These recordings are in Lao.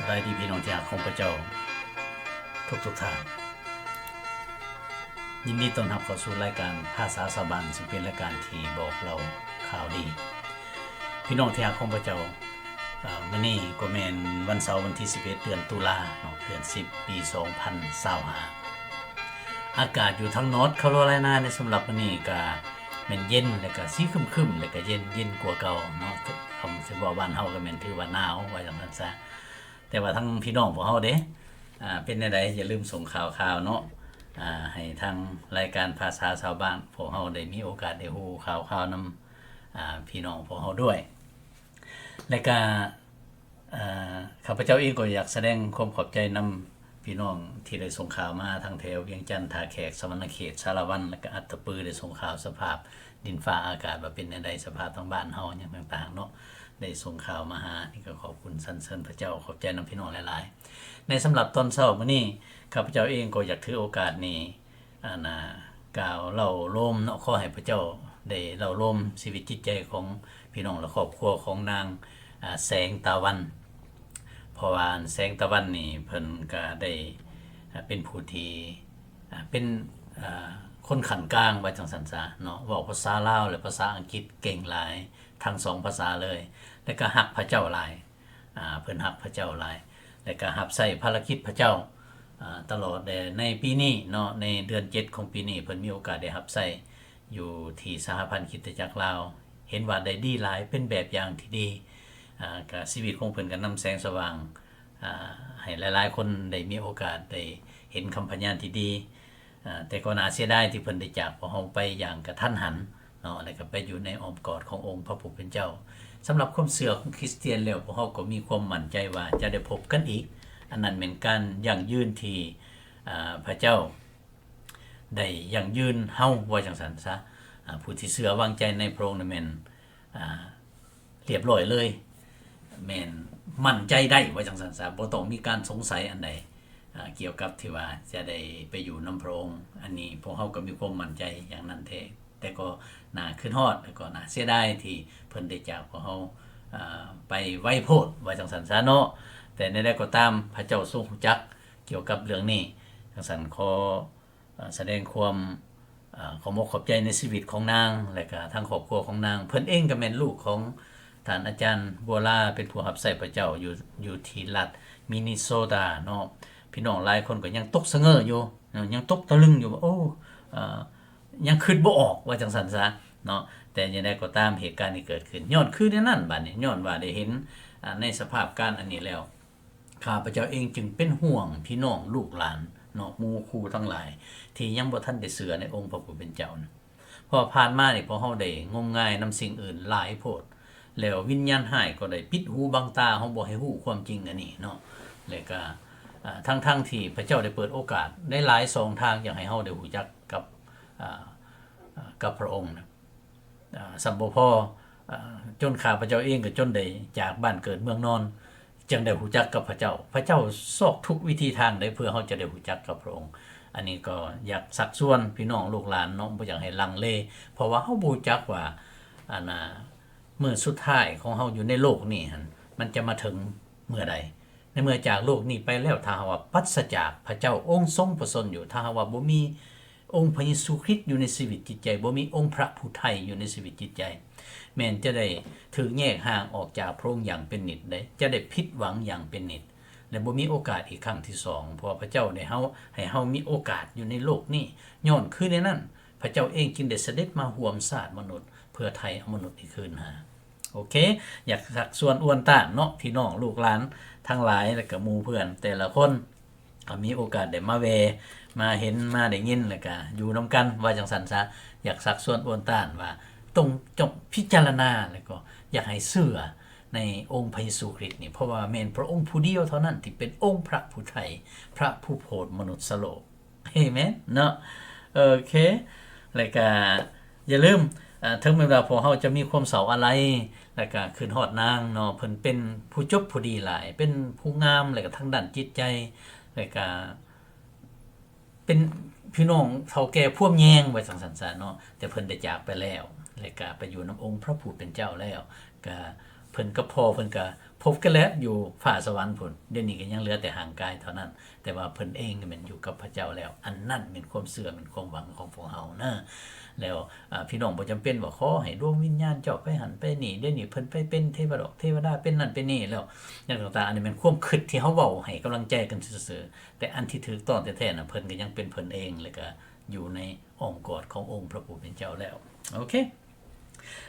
ສະບາຍດີພີ່ນ້ອງທີ່ຮັກຂອງພະເຈົ້າທຸກໆທ່ານ. ຍິນດີຕ້ອນຮັບເຂົ້າສູ່ລາຍການພາສາຊາວບ້ານ, ຊຶ່ງເປັນລາຍການທີ່ບອກເລົ່າຂ່າວດີ. ພີ່ນ້ອງທີ່ຮັກຂອງພະເຈົ້າ, ອາ, ມື້ນີ້ກໍແມ່ນວັນເສົາ ວັນທີສິບເອັດ ເດືອນຕຸລາເນາະ, ເດືອນສິບ ປີສອງພັນຊາວຫ້າ. ອາກາດຢູ່ທາງ North Carolina ໃນສຳລັບມື້ນີ້ກະແມ່ນເຢັນ ແລະກະຊິຄຶ້ມໆ ແລະກະເຢັນ, ເຢັນກວ່າເກົ່າເນາະ. ຄຳຊິເວົ້າບ້ານເຮົາກະແມ່ນຖືວ່າໜາວ ວ່າຈັ່ງຊັ້ນຊະ. ແຕ່ວ່າທາງພີ່ນ້ອງພວກເຮົາເດ້ ອາ ເປັນແນວໃດ ຢ່າລືມສົ່ງຂ່າວຄາວເນາະ ອາ ໃຫ້ທາງລາຍການພາສາຊາວບ້ານ ພວກເຮົາໄດ້ມີໂອກາດໄດ້ຮູ້ຂ່າວຄາວນຳ ອາ ພີ່ນ້ອງພວກເຮົາດ້ວຍ. ແລະກະ ອາ ຂ້າພະເຈົ້າເອງກໍຢາກສະແດງຄວາມຂອບໃຈນຳພີ່ນ້ອງທີ່ໄດ້ສົ່ງຂ່າວມາ ທັງແຖວວຽງຈັນ, ທ່າແຂກ, ສະຫວັນນະເຂດ, ສາລະວັນ ແລະກະອັດຕະປື ໄດ້ສົ່ງຂ່າວສະພາບດິນຟ້າອາກາດວ່າເປັນແນວໃດ, ສະພາບທາງບ້ານເຮົາຫຍັງຕ່າງໆເນາະ. ໄດ້ສົ່ງຂ່າວມາຫາ ນີ້ກໍຂອບຄຸນສັນເສີນພະເຈົ້າ, ຂອບໃຈນຳພີ່ນ້ອງຫຼາຍໆ. ໃນສຳລັບຕອນເຊົ້າມື້ນີ້ ຂ້າພະເຈົ້າເອງກໍຢາກຖືໂອກາດນີ້ ອັນນ່າ ກ່າວເລົ່າໂລມເນາະ, ຂໍໃຫ້ພະເຈົ້າໄດ້ເລົ່າໂລມຊີວິດຈິດໃຈຂອງພີ່ນ້ອງ ແລະ ຄອບຄົວຂອງນາງ ອາ ແສງຕາວັນ. ເພາະວ່າແສງຕາວັນນີ້ເພິ່ນກະໄດ້ ອາ ເປັນຜູ້ທີ່ ອາ ເປັນ ອາ ຄົນຂັ້ນກາງ ວ່າຈັ່ງຊັ້ນຊະເນາະ, ເວົ້າພາສາລາວ ແລະ ພາສາອັງກິດເກັ່ງຫຼາຍ ທັງສອງພາສາເລີຍ ແລະກະຮັກພະເຈົ້າຫຼາຍ. ອາ ເພິ່ນຮັກພະເຈົ້າຫຼາຍ ແລະກະຮັບໃຊ້ພາລະກິດພະເຈົ້າ ອາ ຕະຫຼອດແດ່ໃນປີນີ້ເນາະ. ໃນເດືອນເຈັດຂອງປີນີ້ ເພິ່ນມີໂອກາດໄດ້ຮັບໃຊ້ຢູ່ທີ່ສະຫະພັນຄຣິສຕະຈັກລາວ, ເຫັນວ່າໄດ້ດີຫຼາຍ ເປັນແບບຢ່າງທີ່ດີ. ອາ ກະຊີວິດຂອງເພິ່ນກະນຳແສງສະຫວ່າງ ອາ ໃຫ້ຫຼາຍໆຄົນໄດ້ມີໂອກາດໄດ້ເຫັນຄຳພະຍານທີ່ດີ. ອາ ແຕ່ກໍໜ້າເສຍດາຍທີ່ເພິ່ນໄດ້ຈາກພວກເຮົາໄປຢ່າງກະທັນຫັນເນາະ ແລະກະໄປຢູ່ໃນອ້ອມກອດຂອງອົງພະຜູ້ເປັນເຈົ້າ. ສຳລັບຄວາມເຊື່ອຂອງຄຣິສຕຽນແລ້ວ ພວກເຮົາກໍມີຄວາມໝັ້ນໃຈວ່າຈະໄດ້ພົບກັນອີກ. ອັນນັ້ນແມ່ນການຢັ້ງຢືນທີ່ ອາ ພະເຈົ້າໄດ້ຢັ້ງຢືນເຮົາ ວ່າຈັ່ງຊັ້ນຊະ. ອາ ຜູ້ທີ່ເຊື່ອວາງໃຈໃນພະອົງນັ້ນແມ່ນ ອາ ລຽບລ້ອຍເລີຍ, ແມ່ນໝັ້ນໃຈໄດ້ ວ່າຈັ່ງຊັ້ນຊະ, ບໍ່ຕ້ອງມີການສົງໄສອັນໃດ ອາ ກ່ຽວກັບທີ່ວ່າຈະໄດ້ໄປຢູ່ນຳພະອົງ. ອັນນີ້ພວກເຮົາກໍມີຄວາມໝັ້ນໃຈຢ່າງນັ້ນແທ້, ແຕ່ກໍໜ້າຄຶດຮອດ ແລະກໍໜ້າເສຍດາຍທີ່ເພິ່ນໄດ້ຈາກພວກເຮົາ ອາ ໄປໄວໂພດ ວ່າຈັ່ງຊັ້ນຊະເນາະ. ແຕ່ແນວໃດກໍຕາມ ພະເຈົ້າຊົງຮູ້ຈັກກ່ຽວກັບເລື່ອງນີ້. ຈັ່ງຊັ້ນຂໍ ເອີ່ ສະແດງຄວາມ ເອີ່ ຂອບອົກຂອບໃຈໃນຊີວິດຂອງນາງ ແລະກະທາງຄອບຄົວຂອງນາງ. ເພິ່ນເອງກໍແມ່ນລູກຂອງທ່ານອາຈານບົວລາ ເປັນຜູ້ຮັບໃຊ້ພະເຈົ້າຢູ່ ຢູ່ທີ່ລັດມິນິໂຊຕາເນາະ. ພີ່ນ້ອງຫຼາຍຄົນກໍຍັງຕົກສະເຫງີຢູ່ເນາະ, ຍັງຕົກຕະລຶງຢູ່ວ່າ ໂອ້ ເອີ່ ຍັງຄິດບໍ່ອອກ ວ່າຈັ່ງຊັ້ນຊະເນາະ. ແຕ່ຈັ່ງໃດກໍຕາມ ເຫດການທີ່ເກີດຂຶ້ນ ຍ້ອນຄືແນວນັ້ນ. ບາດນີ້ຍ້ອນວ່າໄດ້ເຫັນ ອາ ໃນສະພາບການອັນນີ້ແລ້ວ ຂ້າພະເຈົ້າເອງຈຶ່ງເປັນຫ່ວງພີ່ນ້ອງລູກຫຼານເນາະ, ໝູ່ຄູ່ທັງຫຼາຍທີ່ຍັງບໍ່ທັນໄດ້ເຊື່ອໃນອົງພະຜູ້ເປັນເຈົ້ານະ. ເພາະວ່າຜ່ານມານີ້ ພວກເຮົາໄດ້ງົມງາຍນຳສິ່ງອື່ນຫຼາຍໂພດ, ແລ້ວວິນຍານຮ້າຍກໍໄດ້ປິດຫູບັງຕາເຮົາ ບໍ່ໃຫ້ຮູ້ຄວາມຈິງອັນນີ້ເນາະ. ແລະກະ ອາ ທັງໆທີ່ພະເຈົ້າໄດ້ເປີດໂອກາດໃນຫຼາຍຊ່ອງທາງ ຢາກໃຫ້ເຮົາໄດ້ຮູ້ຈັກກັບ ອາ ອາ ກັບພະອົງນະ. ອາ ສ່ຳບໍ່ພໍ ອາ ຈົນຂ້າພະເຈົ້າເອງກໍຈົນໄດ້ຈາກບ້ານເກີດເມືອງນອນ ຈຶ່ງໄດ້ຮູ້ຈັກກັບພະເຈົ້າ. ພະເຈົ້າຊອກທຸກວິທີທາງໃດ ເພື່ອເຮົາຈະໄດ້ຮູ້ຈັກກັບພະອົງ. ອັນນີ້ກໍຢາກຊັກຊວນພີ່ນ້ອງລູກຫຼານເນາະ, ບໍ່ຢາກໃຫ້ລັງເລ, ເພາະວ່າເຮົາບໍ່ຮູ້ຈັກວ່າ ອັນນ່າ ມື້ສຸດທ້າຍຂອງເຮົາຢູ່ໃນໂລກນີ້ຫັ້ນ ມັນຈະມາເຖິງເມື່ອໃດ. ໃນເມື່ອຈາກໂລກນີ້ໄປແລ້ວ, ຖ້າຫາກວ່າປັດສະຈາກພະເຈົ້າອົງຊົງພະຊົນຢູ່, ຖ້າຫາກວ່າບໍ່ມີອົງພະເຢຊູຄຣິດຢູ່ໃນຊີວິດຈິດໃຈ, ບໍ່ມີອົງພະຜູ້ໄຖ່ຢູ່ໃນຊີວິດຈິດໃຈ, ແມ່ນຈະໄດ້ຖືກແຍກຫ່າງອອກຈາກພະອົງຢ່າງເປັນນິດເດ້, ຈະໄດ້ຜິດຫວັງຢ່າງເປັນນິດ ແລະ ບໍ່ມີໂອກາດອີກຄັ້ງທີສອງ, ເພາະວ່າພະເຈົ້າໄດ້ເຮົາ ໃຫ້ເຮົາມີໂອກາດຢູ່ໃນໂລກນີ້. ຍ້ອນຄືແນວນັ້ນ, ພະເຈົ້າເອງຈຶ່ງໄດ້ສະເດັດມາຮ່ວມຊາດມະນຸດ ເພື່ອໄຖ່ເອົາມະນຸດນີ້ຄືນຫາ. ໂອເຄ, ຢາກຊັກຊວນອວນຕ້ານເນາະ ພີ່ນ້ອງລູກຫຼານທັງຫຼາຍ ແລະກະໝູ່ເພື່ອນແຕ່ລະຄົນ ກໍມີໂອກາດໄດ້ມາແວ່ ມາເຫັນ ມາໄດ້ຍິນ ແລະກະຢູ່ນຳກັນ ວ່າຈັ່ງຊັ້ນຊະ. ຢາກຊັກຊວນອວນຕ້ານວ່າ ຕ້ອງ ຈົ່ງພິຈາລະນາ ແລະກໍຢາກໃຫ້ເຊື່ອໃນອົງພະເຢຊູຄຣິດນີ້, ເພາະວ່າແມ່ນພະອົງຜູ້ດຽວເທົ່ານັ້ນທີ່ເປັນອົງພະຜູ້ໄຖ່ ພະຜູ້ໂຜດມະນຸດສະໂລກ. ເອເມນເນາະ. ໂອເຄ ແລະກະຢ່າລືມ ເຖິງແມ່ນວ່າພວກເຮົາຈະມີຄວາມເສົ້າອາໄລ ແລະກະຄຶດຮອດນາງເນາະ, ເພິ່ນເປັນຜູ້ຈົບຜູ້ດີຫຼາຍ, ເປັນຜູ້ງາມ ແລະກະທາງດ້ານຈິດໃຈ ແລະກະເປັນພີ່ນ້ອງເຖົ້າແກ່ພວມແຍງ ວ່າຈັ່ງຊັ້ນຊະເນາະ, ແຕ່ເພິ່ນໄດ້ຈາກໄປແລ້ວ ແລະກະໄປຢູ່ນຳອົງພະຜູ້ເປັນເຈົ້າແລ້ວ. ກະເພິ່ນກັບພໍ່ເພິ່ນກະ ພົບກັນແລ້ວຢູ່ຟ້າສະຫວັນພຸ້ນ, ດຽວນີ້ກໍຍັງເຫຼືອແຕ່ຮ່າງກາຍເທົ່ານັ້ນ, ແຕ່ວ່າເພິ່ນເອງແມ່ນຢູ່ກັບພະເຈົ້າແລ້ວ. ອັນນັ້ນແມ່ນຄວາມເຊື່ອ ແມ່ນຄວາມຫວັງຂອງພວກເຮົາເນາະ. ແລ້ວ ອາ ພີ່ນ້ອງບໍ່ຈຳເປັນວ່າຂໍໃຫ້ດວງວິນຍານເຈົ້າໄປຫັ້ນໄປນີ້, ດຽວນີ້ເພິ່ນໄປເປັນເທວະດອກເທວະດາ ເປັນນັ້ນເປັນນີ້ແລ້ວ ຫຍັງຕ່າງໆ. ອັນນີ້ແມ່ນຄວາມຄິດທີ່ເຮົາເວົ້າໃຫ້ກຳລັງໃຈກັນຊື່ໆ, ແຕ່ອັນທີ່ຖືກຕ້ອງແທ້ໆນະ ເພິ່ນກໍຍັງເປັນເພິ່ນເອງ ແລ້ວກໍຢູ່ໃນອ້ອມກອດຂອງອົງພະຜູ້ເປັນເຈົ້າແລ້ວ. ໂອເຄ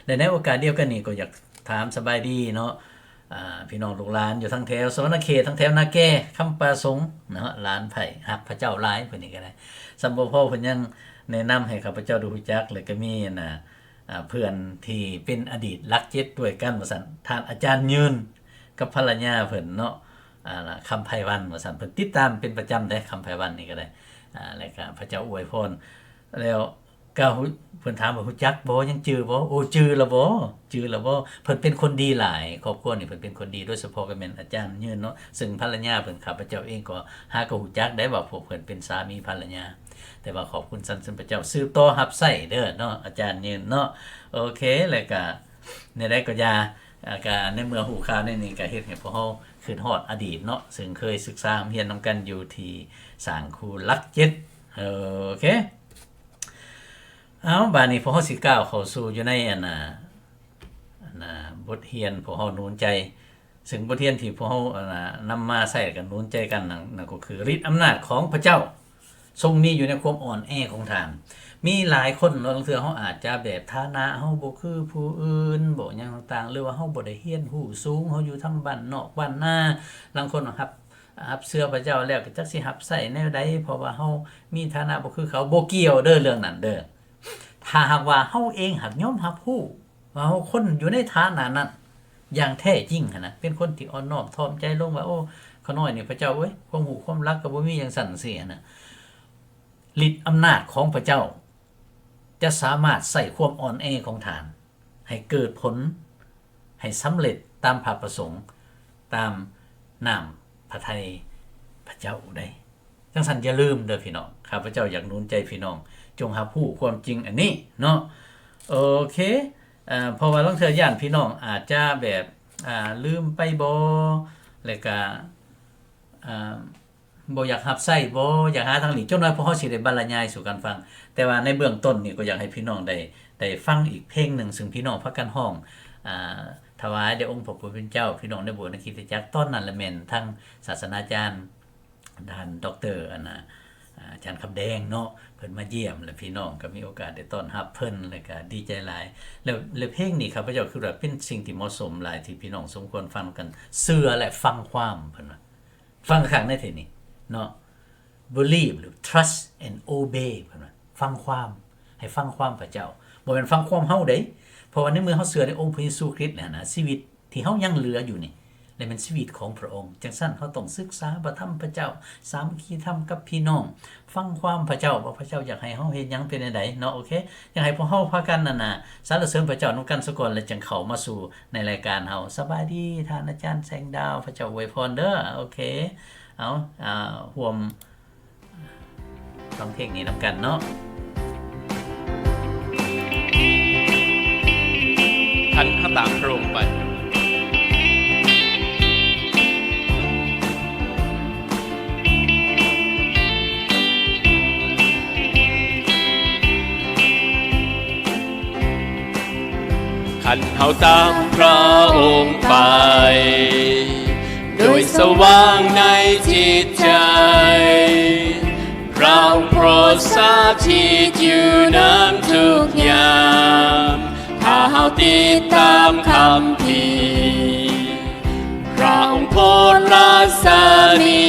ແລະ ໃນໂອກາດດຽວກັນນີ້ກໍຢາກຖາມສະບາຍດີເນາະ ອາ ພີ່ນ້ອງລູກຫຼານຢູ່ທາງແຖວສະຫວັນນະເຂດ, ທາງແຖວນາແກ, ຄຳປາສົງເນາະ, ຫຼານໃຜຮັກພະເຈົ້າຫຼາຍ. ເພິ່ນນີ້ກໍໄດ້ ສ່ຳບໍ່ພໍເພິ່ນຍັງແນະນຳໃຫ້ຂ້າພະເຈົ້າໄດ້ຮູ້ຈັກ ແລ້ວກໍມີອັນນ່າ ອາ ເພື່ອນທີ່ເປັນອະດີດຫຼັກເຈັດດ້ວຍກັນວ່າຊັ້ນ, ທ່ານອາຈານຍືນກັບພັນລະຍາເພິ່ນເນາະ ອາ ຄຳໄພວັນວ່າຊັ້ນ. ເພິ່ນຕິດຕາມເປັນປະຈຳເດ້ ຄຳໄພວັນນີ້ກໍໄດ້ ອາ ແລ້ວກໍພະເຈົ້າອວຍພອນ ແລ້ວ ກໍຮູ້ ເພິ່ນຖາມວ່າຮູ້ຈັກບໍ່ ຍັງຈື່ບໍ່? ໂອ້ ຈື່ລະບໍ ຈື່ລະບໍ? ເພິ່ນເປັນຄົນດີຫຼາຍ, ຄອບຄົວນີ້ເພິ່ນເປັນຄົນດີ, ໂດຍສະເພາະກໍແມ່ນອາຈານຍືນເນາະ, ເຊິ່ງພັນລະຍາເພິ່ນ ຂ້າພະເຈົ້າເອງກໍຫາກໍຮູ້ຈັກໄດ້ວ່າພວກເພິ່ນເປັນສາມີພັນລະຍາ. ແຕ່ວ່າຂອບຄຸນສັນເສີນພະເຈົ້າ, ສືບຕໍ່ຮັບໃຊ້ເດີເນາະ ອາຈານຍືນເນາະ. ໂອເຄ ແລ້ວກະແນວໃດກໍຢ່າ ອາ ກະໃນເມື່ອຮູ້ຂ່າວແນວນີ້ ກະເຮັດໃຫ້ພວກເຮົາຄິດຮອດອະດີດເນາະ, ເຊິ່ງເຄີຍສຶກສາຮ່ຳຮຽນນຳກັນຢູ່ທີ່ສ້າງຄູຫຼັກເຈັດ. ໂອເຄ ເອົາ ບາດນີ້ພວກເຮົາຊິກ້າວເຂົ້າສູ່ຢູ່ໃນອັນນ່າ ອັນນ່າ ບົດຮຽນພວກເຮົາໜູນໃຈ, ເຊິ່ງບົດຮຽນທີ່ພວກເຮົາ ອັນນ່າ ນຳມາໃຊ້ກັນໜູນໃຈກັນນັ້ນ ນັ້ນກໍຄື ລິດອຳນາດຂອງພະເຈົ້າຊົງມີຢູ່ໃນຄວາມອ່ອນແອຂອງທ່ານ. ມີຫຼາຍຄົນເນາະ, ລາງເທື່ອເຮົາອາດຈະແບບຖານະເຮົາບໍ່ຄືຜູ້ອື່ນ ບໍ່ຫຍັງຕ່າງໆ ຫຼືວ່າເຮົາບໍ່ໄດ້ຮຽນຮູ້ສູງ, ເຮົາຢູ່ທາງບ້ານນອກບ້ານນາ, ລາງຄົນຮັບ ຮັບເຊື່ອພະເຈົ້າແລ້ວກໍຈັກຊິຮັບໃຊ້ແນວໃດ ເພາະວ່າເຮົາມີຖານະບໍ່ຄືເຂົາ. ບໍ່ກ່ຽວເດີເລື່ອງນັ້ນເດີ. ຖ້າຫາກວ່າເຮົາເອງຫາກຍອມຮັບຮູ້ວ່າເຮົາຄົນຢູ່ໃນຖານະນັ້ນຢ່າງແທ້ຈິງຫັ້ນນະ, ເປັນຄົນທີ່ອ່ອນນ້ອມຖ່ອມໃຈລົງວ່າ ໂອ້ ຂ້ານ້ອຍນີ້ພະເຈົ້າເອີຍ ຄວາມຮູ້ຄວາມຫຼັກກໍບໍ່ມີ ຈັ່ງຊັ້ນຈັ່ງຊີ້ຫັ້ນນະ, ລິດອຳນາດຂອງພະເຈົ້າຈະສາມາດໃຊ້ຄວາມອ່ອນແອຂອງທ່ານ ໃຫ້ເກີດຜົນ ໃຫ້ສຳເລັດຕາມພະປະສົງ ຕາມນ້ຳພະໄທພະເຈົ້າໄດ້. ຈັ່ງຊັ້ນຢ່າລືມເດີພີ່ນ້ອງ, ຂ້າພະເຈົ້າຢາກໜູນໃຈພີ່ນ້ອງ ຈົ່ງຮັບຮູ້ຄວາມຈິງອັນນີ້ເນາະ. ໂອເຄ ເອີ ເພາະວ່າລາງເທື່ອຢ້ານພີ່ນ້ອງອາດຈະແບບ ອ່າ ລືມໄປບໍ ແລ້ວກະ ອ່າ ບໍ່ຢາກຮັບໃຊ້ບໍ ຢາກຫາທາງຫຼີກ. ຈັກໜ້ອຍພວກເຮົາຊິໄດ້ບັນລະຍາຍສູ່ກັນຟັງ, ແຕ່ວ່າໃນເບື້ອງຕົ້ນນີ້ກໍຢາກໃຫ້ພີ່ນ້ອງໄດ້ ໄດ້ຟັງອີກເພງໜຶ່ງ ເຊິ່ງພີ່ນ້ອງພາກັນຮ້ອງ ອ່າ ຖວາຍແດ່ອົງພະຜູ້ເປັນເຈົ້າ, ພີ່ນ້ອງໃນໂບດໃນຄຣິສຕະຈັກ. ຕອນນັ້ນລະແມ່ນທາງສາສະໜາຈານ ທ່ານ ດອກເຕີ ອັນນ່າ ອາຈານຄຳແດງເນາະ ເພິ່ນມາຢ້ຽມ ແລະ ພີ່ນ້ອງກໍມີໂອກາດໄດ້ຕ້ອນຮັບເພິ່ນ ແລະ ກໍດີໃຈຫຼາຍ. ແລ້ວ ແລະ ເພງນີ້ຂ້າພະເຈົ້າຄິດວ່າເປັນສິ່ງທີ່ເໝາະສົມຫຼາຍ ທີ່ພີ່ນ້ອງສົມຄວນຟັງນຳກັນ. ເຊື່ອ ແລະ ຟັງຄວາມ ເພິ່ນວ່າ ຟັງຄັກໃນທີ່ນີ້ເນາະ believe ຫຼື trust and obey ເພິ່ນວ່າ ຟັງຄວາມ ໃຫ້ຟັງຄວາມພະເຈົ້າ, ບໍ່ແມ່ນຟັງຄວາມເຮົາເດ້. ເພາະວ່າໃນເມື່ອເຮົາເຊື່ອໃນອົງພະເຢຊູຄຣິດແລ້ວນະ ຊີວິດທີ່ເຮົາຍັງເຫຼືອຢູ່ນີ້ ແລະ ແມ່ນຊີວິດຂອງພະອົງ. ຈັ່ງຊັ້ນ ເຮົາຕ້ອງສຶກສາພະທຳພະເຈົ້າ, ສາມັກຄີທຳກັບພີ່ນ້ອງ, ຟັງຄວາມພະເຈົ້າ ວ່າພະເຈົ້າຢາກໃຫ້ເຮົາເຮັດຫຍັງ ເປັນແນວໃດເນາະ. ໂອເຄ ຢາກໃຫ້ພວກເຮົາພາກັນ ອັນນ່າ ສັນລະເສີນພະເຈົ້ານຳກັນສາກ່ອນ ແລ້ວຈຶ່ງເຂົ້າມາສູ່ໃນລາຍການເຮົາ. ສະບາຍດີ ທ່ານອາຈານແສງດາວ, ພະເຈົ້າອວຍພອນເດີ. ໂອເຄ ເອົາ ຮ່ວມ ຟັງເພງນີ້ນຳກັນເນາະ. ຄັນເຮົາຕາມພຣະອົງໄປ. ຄັນເຮົາຕາມພຣະອົງໄປ ໂດຍສະຫວ່າງໃນຈິດໃຈ, ພຣະອົງໂປດສະຖິດຢູ່ນຳທຸກຍາມ. ຖ້າເຮົາຕິດຕາມຄຳພີ, ພຣະອົງໂປດລັດສະໝີ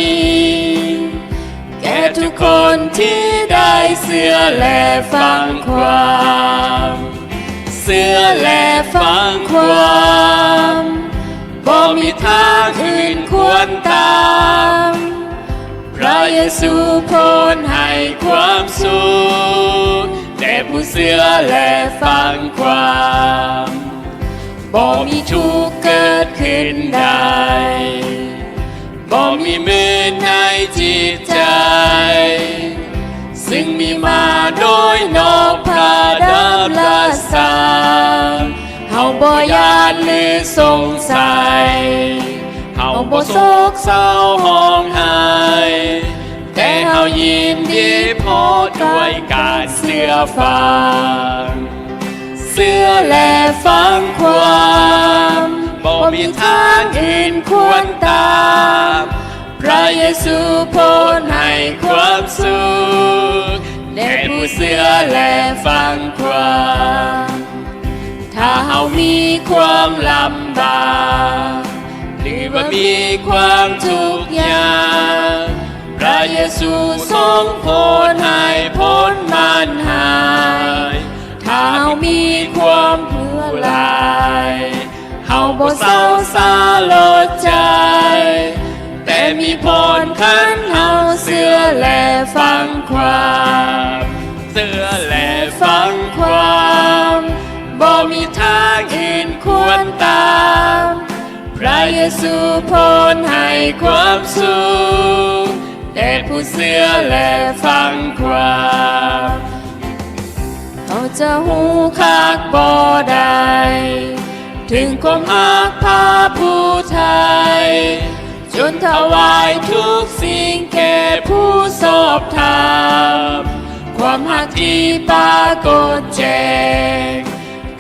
ແກ່ທຸກຄົນທີ່ໄດ້ເຊື່ອ ແລະ ຟັງຄວາມ, ເຊື່ອ ແລະ ຟັງຄວາມ, ບໍ່ມີທາງອື່ນຄວນຕາມ. ພຣະເຢຊູພົ້ນໃຫ້ຄວາມສຸກແກ່ຜູ້ເຊື່ອ ແລະ ຟັງຄວາມ. ບໍ່ມີທຸກເກີດຂຶ້ນໄດ້, ບໍ່ມີມືດໃນຈິດໃຈ, ຊຶ່ງມີມາໂດຍນອກພຣະດຳລັດສັກ. ເຮົາບໍ່ຢ້ານຫຼືສົງໄສ, ເຮົາບໍ່ໂສກເສົ້າຮ້ອງໄຫ້ ແຕ່ເຮົາຍິນດີພໍດ້ວຍການເຊື່ອຟັງ ເຊື່ອແລະຟັງຄວາມ ບໍ່ມີທາງອື່ນຄວນຕາມ ພຣະເຢຊູພົ້ນໃຫ້ຄວາມສຸກ ແດ່ຜູ້ເຊື່ອແລະຟັງຄວາມ. ຖ້າເຮົາມີຄວາມລຳບາກ ຫຼືວ່າມີຄວາມທຸກຍາກ ພຣະເຢຊູຊົງພົ້ນໃຫ້ພົ້ນມັນຫາຍ ຖ້າເຮົາມີຄວາມເຜື່ອຫຼາຍ ເຮົາບໍ່ເສົ້າສະຫຼົດໃຈ ແຕ່ມີພົ້ນຄັນເຮົາເຊື່ອແລະຟັງຄວາມ ເຊື່ອແລະຟັງຄວາມ ບໍ່ມີທາງອື່ນຄວນຕາມ ພຣະເຢຊູພົ້ນໃຫ້ຄວາມສຸກ ແດ່ຜູ້ເຊື່ອແລະຟັງຄວາມ. ເຮົາຈະຮູ້ຄັກບໍ່ໄດ້ ເຖິງຄວາມຮັກພຣະຜູ້ໄຖ່ ຈົນຖວາຍທຸກສິ່ງແກ່ຜູ້ຊອບທຳ ຄວາມຮັກທີ່ປາກົດແຈ້ງ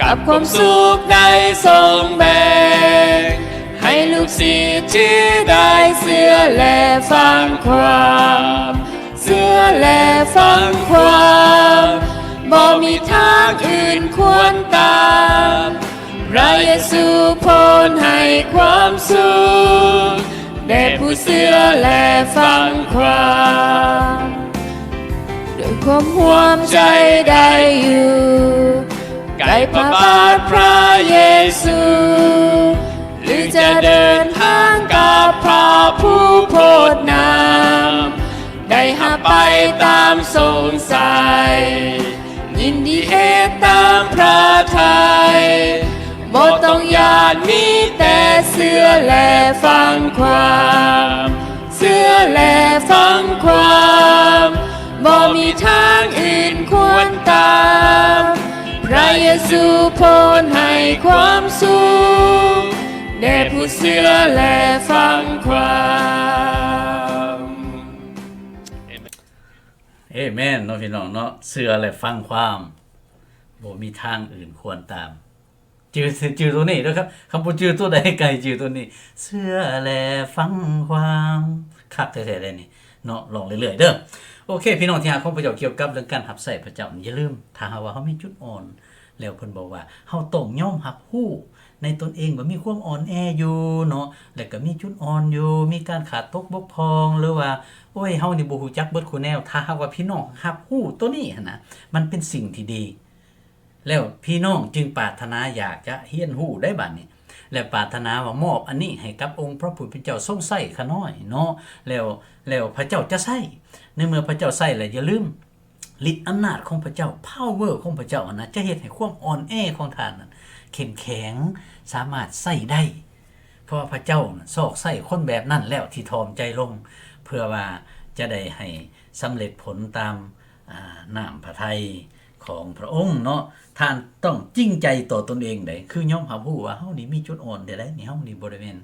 ກັບຄວາມສຸກໄດ້ຊົງແບ່ງ ໃຫ້ລູກສິດທີ່ໄດ້ເຊື່ອແລະຟັງຄວາມ ເຊື່ອແລະຟັງຄວາມ ບໍ່ມີທາງອື່ນຄວນຕາມ ພຣະເຢຊູພົ້ນໃຫ້ຄວາມສຸກ ແດ່ຜູ້ເຊື່ອແລະຟັງຄວາມ. ດ້ວຍຄວາມຮ່ວມໃຈໄດ້ຢູ່ ໃກ້ພຣະບາດພຣະເຢຊູ ຫຼືຈະເດີນທາງກັບພຣະຜູ້ພົດນ້ຳ ໄດ້ຮັບໄປຕາມຊົງໄຊ ຍິນດີເຮັດຕາມພຣະໄທ ບໍ່ຕ້ອງຢ້ານ ມີແຕ່ເຊື່ອແລະຟັງຄວາມ ເຊື່ອແລະຟັງຄວາມ ບໍ່ມີທາງອື່ນຄວນຕາມ ພຣະເຢຊູພົ້ນໃຫ້ຄວາມສຸກ ແດ່ຜູ້ເຊື່ອແລະຟັງຄວາມ. ເອເມນເນາະ ພີ່ນ້ອງເນາະ ເຊື່ອແລະຟັງຄວາມ ບໍ່ມີທາງອື່ນຄວນຕາມ. ຈື່ ຈື່ໂຕນີ້ເດີຄັບ ຄັນບໍ່ຈື່ໂຕໃດ ໃຫ້ຈື່ໂຕນີ້ ເຊື່ອແລະຟັງຄວາມ ຄັກແທ້ໆເດ້ນີ້ເນາະ ລອງເລື້ອຍໆເດີ. ໂອເຄ ພີ່ນ້ອງທີ່ຮັກຂອງພະເຈົ້າ ກ່ຽວກັບເລື່ອງການຮັບໃຊ້ພະເຈົ້າ ຢ່າລືມ ຖ້າຫາກວ່າເຮົາມີຈຸດອ່ອນ ແລ້ວເພິ່ນບອກວ່າ ເຮົາຕ້ອງຍອມຮັບຮູ້ໃນຕົນເອງວ່າມີຄວາມອ່ອນແອຢູ່ເນາະ ແລ້ວກໍມີຈຸດອ່ອນຢູ່ ມີການຂາດຕົກບົກຜ່ອງ ຫຼືວ່າ ໂອ້ຍ ເຮົານີ້ບໍ່ຮູ້ຈັກເບິດຄູ່ແນວ. ຖ້າຫາກວ່າພີ່ນ້ອງຮັບຮູ້ໂຕນີ້ຫັ້ນນະ ມັນເປັນສິ່ງທີ່ດີ ແລ້ວພີ່ນ້ອງຈຶ່ງປາດຖະໜາຢາກຈະຮຽນຮູ້ໄດ໋ບາດນີ້ ແລະ ປາດຖະໜາວ່າມອບອັນນີ້ໃຫ້ກັບອົງພະຜູ້ເປັນເຈົ້າຊົງໃຊ້ຂ້ານ້ອຍເນາະ ແລ້ວ ແລ້ວພະເຈົ້າຈະໃຊ້ ໃນເມື່ອພະເຈົ້າໃຊ້ແລ້ວ ຢ່າລືມ ລິດອຳນາດຂອງພະເຈົ້າ ພາວເວີຂອງພະເຈົ້າຫັ້ນນະ ຈະເຮັດໃຫ້ຄວາມອ່ອນແອຂອງທ່ານນັ້ນເຂັ້ມແຂງ ສາມາດໃຊ້ໄດ້ ເພາະວ່າພະເຈົ້ານັ້ນຊອກໃຊ້ຄົນແບບນັ້ນແລ້ວທີ່ຖ່ອມໃຈລົງ ເພື່ອວ່າຈະໄດ້ໃຫ້ສຳເລັດຜົນຕາມ ອ່າ ນ້ຳພະໄທຂອງພະອົງເນາະ. ທ່ານຕ້ອງຈິງໃຈຕໍ່ຕົນເອງໃດ໋ ຄືຍອມຮັບຮູ້ວ່າເຮົານີ້ມີຈຸດອ່ອນແທ້ໃດ໋ ນີ້ເຮົານີ້ບໍ່ໄດ້ແມ່ນ